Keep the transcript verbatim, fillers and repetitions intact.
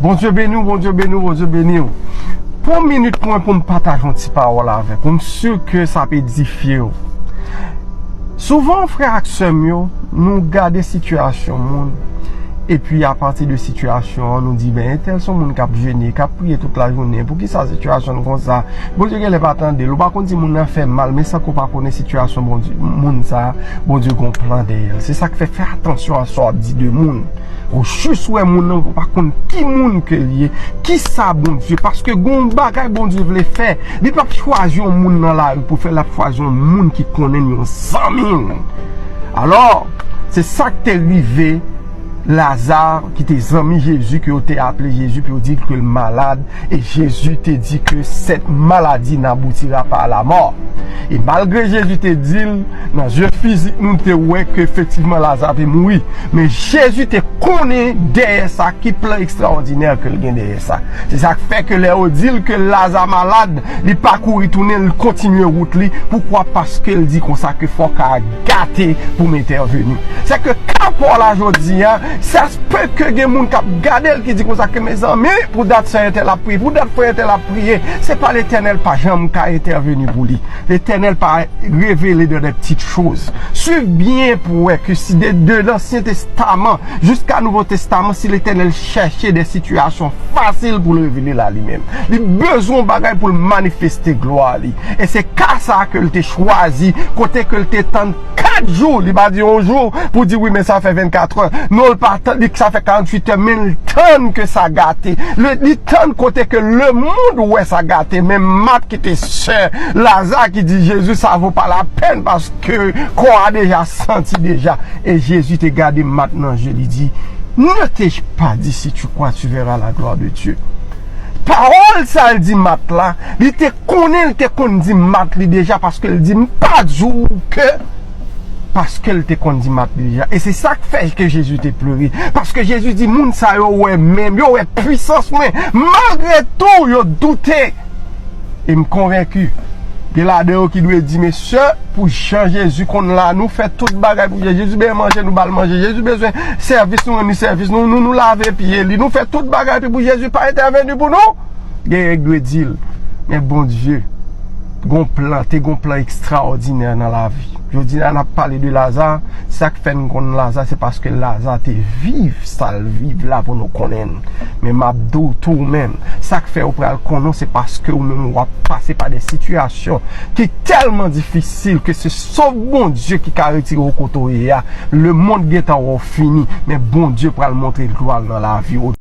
Bondye beni w, Bondye beni w, Bondye beni w. Pran minit mwen pou m pataje yon ti pawòl avèk ou. M si ke sa ap edifye w. Souvan, frè ak sè m yo, nou gade sitiyasyon moun, epi apati de sitiyasyon an, nou di, "Ben, entèl se yon moun k ap jene, k ap priye tout lajounen. Poukisa sitiyasyon l konsa? Bondye genlè pa tande l." Ou pa konn si moun nan fè mal, men san ke w pa konnen sitiyasyon Bondye, moun sa a, Bondye gen yon plan dèyè l. Se sa k fè, fè atansyon a sa w ap di de moun. Ou jis wè moun nan, ou pa konn ki moun ke l ye, ki sa Bondye, paske gen yon bagay Bondye vle fè. Li p ap chwazi yon moun nan lari pou fè, l ap chwazi yon moun ki konnen l, yon zanmi l. Alò, se sa k te rive Laza, ki te zanmi Jezi, ke yo te aple Jezi, pou yo di ke l malad, e Jezi te di ke cette maladie n'aboutira pas à la mort. E malgre Jezi te di l, nan zye fizik nou te wè ke efektivman Laza te mouri. Men Jezi te konnen dèyè sa, ki plan ekstraòdinè ke l gen dèyè sa. Se sa k fè ke lè yo di l ke Laza malad, li pa kouri tounen, li kontinye wout li. Poukwa? Paske l di konsa ke fòk a gate pou m entèveni. Se ke ka pa w la jodi a, sa se pe ke gen moun k ap gade l ki di konsa ke, "Mezanmi, pou dat sè entèl ap priye, pou dat frè entèl ap priye, se pa Letènèl pa janm ka entèveni pou li." Letènèl pa revele de, de petites choses. Swiv byen pou wè ke si de, de Lansyen Testaman jiska Nouvo Testaman, si Letènèl chèche de sitiyasyon fasil pou l revele l a li menm. Li bezwen yon bagay pou l manifeste glwa li. E se ka sa a ke l te chwazi, kote ke l te tann kat jou, li pa di yon jou, pou di, "Wi, men sa fè vennkat è." Non, l pa tann, li, sa fè karanntuit è, men l tann ke sa gate. Li, li tann kote ke lemonn wè sa gate. Men Mat ki te sè Laza ki di Jezi, "Ça vaut pas la peine, paske kò a deja santi deja." E Jezi te gade Mat nan je, li di, "Ne t'ai-je pas dit, si tu crois, tu verras la gloire de Dieu." Pawòl sa l di Mat la, li te konnen, l te konn di Mat li deja, paske l di, "M pa di w ke," paske l te konn di Mat li deja. E se sa k fè ke Jezi te plere. Paske Jezi di, "Moun sa yo wè men m, yo wè pwisans mwen. Malgre tou, yo doute." E m konvenki, gen ladan yo ki dwe di, "Mesye, pou jan Jezi konn la, nou fè tout bagay pou Jezi. Jezi bezwen manje, nou ba l manje. Jezi bezwen sèvis, nou rann li sèvis. Nou, nou, nou lave pye li. Nou fè tout bagay pou Jezi pa entèveni pou nou." Gen yo k dwe di l, men Bondye gon plan, te gon plan ekstraòdinè nan lavi. Jodi a, n ap pale de Laza, sa k fè n konn Laza, se paske Laza te viv sa l viv la pou nou konnen l. Men m ap di w tou menm, sa k fè ou pral konnen w, se paske ou menm w ap pase pa de sitiyasyon ki tèlman difisil ke se sèl Bondye ki ka retire w kote w ye a. Lemonn gentan wè w fini, men Bondye pral montre glwa l nan lavi w.